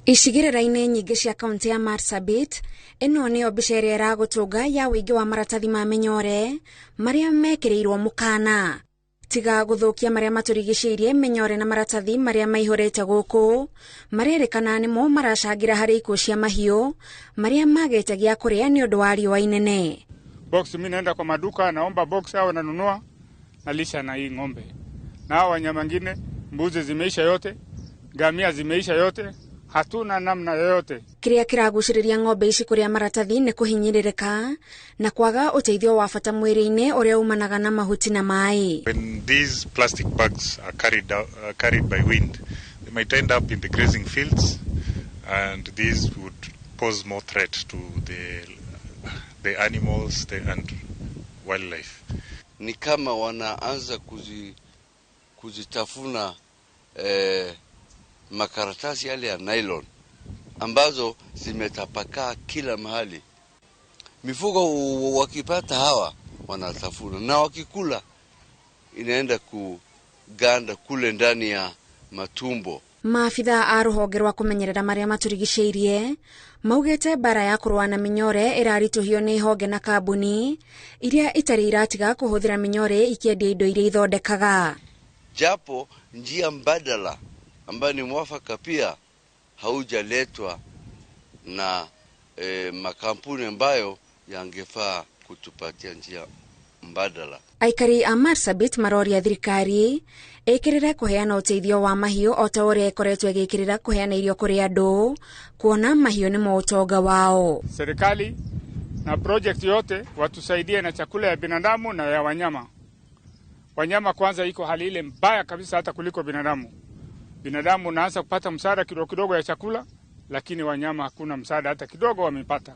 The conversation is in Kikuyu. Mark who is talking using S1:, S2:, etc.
S1: Icigĩrĩra-inĩ nyingĩ cia kaunti ya Marsabit, ĩno nĩyo mbica ĩrĩa ĩragũtũnga ya ũingĩ wa maratathi ma mĩnyore marĩa mekĩrĩirwo mũkana. Tiga gũthũkia marĩa matũrigicĩirie, mĩnyore na maratathi marĩa maihũrĩte gũkũ marerĩkana nĩmo maracangĩra harĩ ikuũ cia mahiũ marĩa magĩte gĩa kũrĩa nĩ ũndũ wa riũa inene.
S2: Box mimi naenda kwa maduka, naomba box au nanunua, nalisha na hii ng'ombe. Na hao wanyama wengine, mbuzi zimeisha yote, ngamia zimeisha yote, hatuna namna yoyote.
S1: Kĩrĩa kĩragucĩrĩria ng'ombe ici kũrĩa maratathi nĩ kũhinyĩrĩrĩka na kwaga ũteithio wa bata mwĩrĩ-inĩ ũrĩa umanaga na mahuti na maĩ.
S3: When these plastic bags are carried by wind, they might end up in the grazing fields, and these would pose more threat to the animals and wildlife.
S4: Ni kama wanaanza kuzitafuna makaratasi yale ya nylon ambazo zimetapakaa kila mahali. Mifugo wakipata hawa wanatafuna, na wakikula inaenda kuganda kule ndani ya matumbo.
S1: Maabitha a rũhonge rwa kũmenyerera marĩa matũrigicĩirie maugĩte mbara ya kũrũa na mĩnyore ĩraritũhio nĩ honge na kambuni iria itarĩ iratiga kũhũthĩra mĩnyore ikĩendia indo iria ithondekaga.
S4: Japo njia mbadala ambayo ni mwafaka pia haujaletwa na makampuni ambayo yangefaa kutupatia njia mbadala.
S1: Aikari a Marsabit maroria thirikari ĩkĩrĩre kũheana ũteithio wa mahiũ o ta ũrĩa ĩkoretwo ĩgĩkĩrĩra kũheana irio kũrĩ andũ, kuona mahiũ nĩmo ũtonga wao.
S2: Serikali na project yote watusaidie na chakula ya binadamu na ya wanyama. Wanyama kwanza iko hali ile mbaya kabisa hata kuliko binadamu. Binadamu unaanza kupata msaada kidogo kidogo ya chakula, lakini wanyama hakuna msaada hata kidogo wamepata.